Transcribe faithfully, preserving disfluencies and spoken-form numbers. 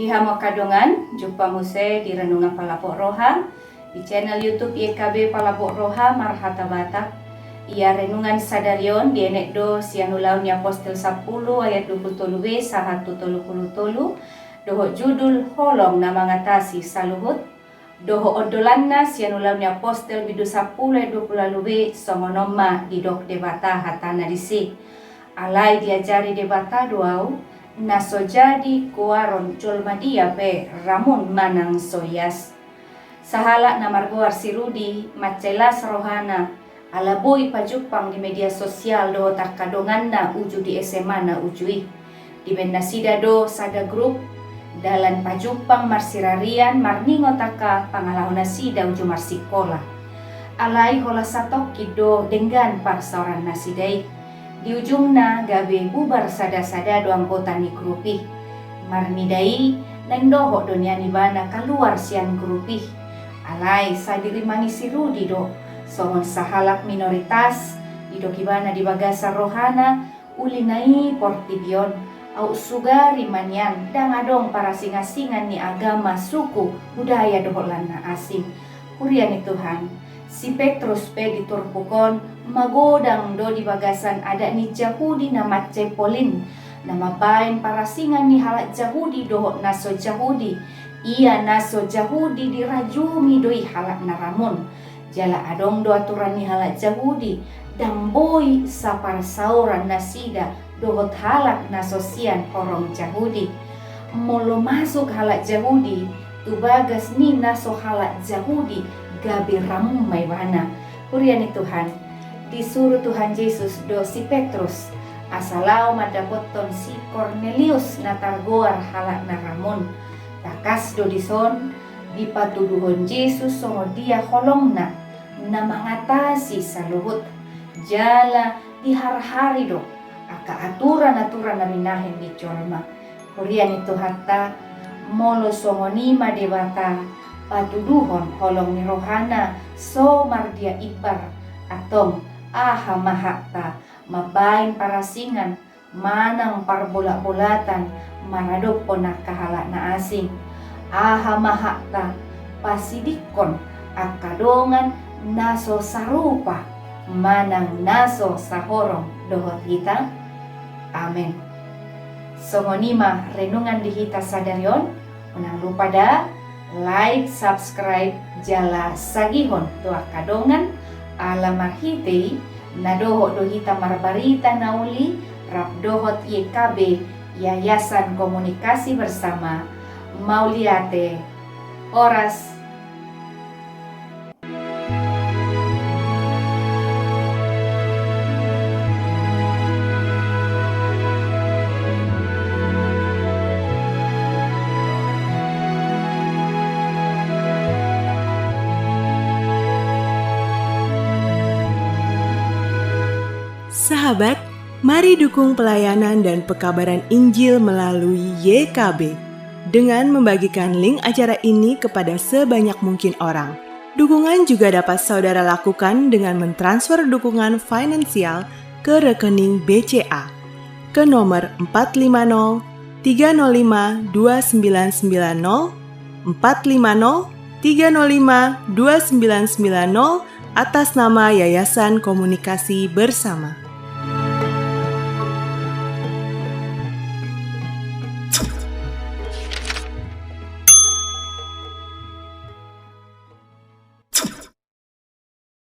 Hamu angka dongan, jumpa muse di Renungan Palapok Roha di channel YouTube Y K B Palapok Roha marhata Batak. Ia renungan sadari on dienet do sian Ulaon ni Apostel sampulu ayat dua pulu tolu b sahat tu tolu pulu tolu, dohot judul Holong na Mangatasi Saluhut. Dohot ondolanna sian Ulaon ni Apostel bindu sampulu ayat dua pulu ualu b, songon on ma didok Debata hatana disi. Alai diajari Debata do ahu, na so jadi goaron jolma dia pe ramun manang so ias. Sahalak na margoar si Rudi, mansai las rohana, ala boi pajumpang di media sosial dohot angka donganna uju di S M A na uju i. Dibaen nasida do sada grup, dalan pajumpang marsirarian marningot angka pangalaho nasida uju marsikola. Alai holan satongkin do denggan parsaoran nasida i. Di ujungna gabe bubar sada-sada do anggota ni grup i. Marnida i, naeng dohot do nian ibana kaluar sian grup i. Alai sai dirimangi si Rudi do, songon sahalak minoritas, didok ibana di bagasan rohana, uli na i portibi on, aut sugari ma nian, ndang adong parasingasingan ni agama, suku, budaya dohot lan na asing. Huria ni Tuhan, si Petrus pe di turpuk on magodang do di bagasan adat ni Jahudi na mansai polin, na mambaen parasingan ni halak Jahudi dohot na so Jahudi. Ia na so Jahudi dirajumi do i halak na ramun. Jala adong do aturan ni halak Jahudi, ndang boi saparsaoran nasida dohot halak na so sian horong Jahudi. Molo masuk halak Jahudi tu bagas ni na so halak Jahudi, gabe ramun ma ibana. Huria ni Tuhan, disuru Tuhan Jesus do si Petrus asa laho mandapothon si Kornelius na targoar halak na ramun. Tangkas do dison dipatuduhon Jesus songon dia holongna na mangatasi saluhut. Jala diharhari do angka aturan-aturan na binahen ni jolma. Huria ni Tuhanta, molo songon i ma Debata patuduhon holong ni rohana so mardia imbar, antong aha ma hakta mambaen parasingan manang parbolatbolatan maradophon angka halak na asing? Aha ma hakta pasidingkon angka dongan na so sarupa manang na so sahorong dohot hita? Amen. Songon i ma renungan di hita sadari on. Unang lupa da like, subscribe, jala sagihon tu angka dongan, ala marhite i na dohot do hita marbarita na uli rap dohot Y K B, Yayasan Komunikasi Bersama. Mauliate. Horas. Sahabat, mari dukung pelayanan dan pekabaran Injil melalui Y K B dengan membagikan link acara ini kepada sebanyak mungkin orang. Dukungan juga dapat saudara lakukan dengan mentransfer dukungan finansial ke rekening B C A ke nomor empat lima nol tiga nol lima dua sembilan sembilan nol, empat lima nol tiga nol lima dua sembilan sembilan nol, atas nama Yayasan Komunikasi Bersama.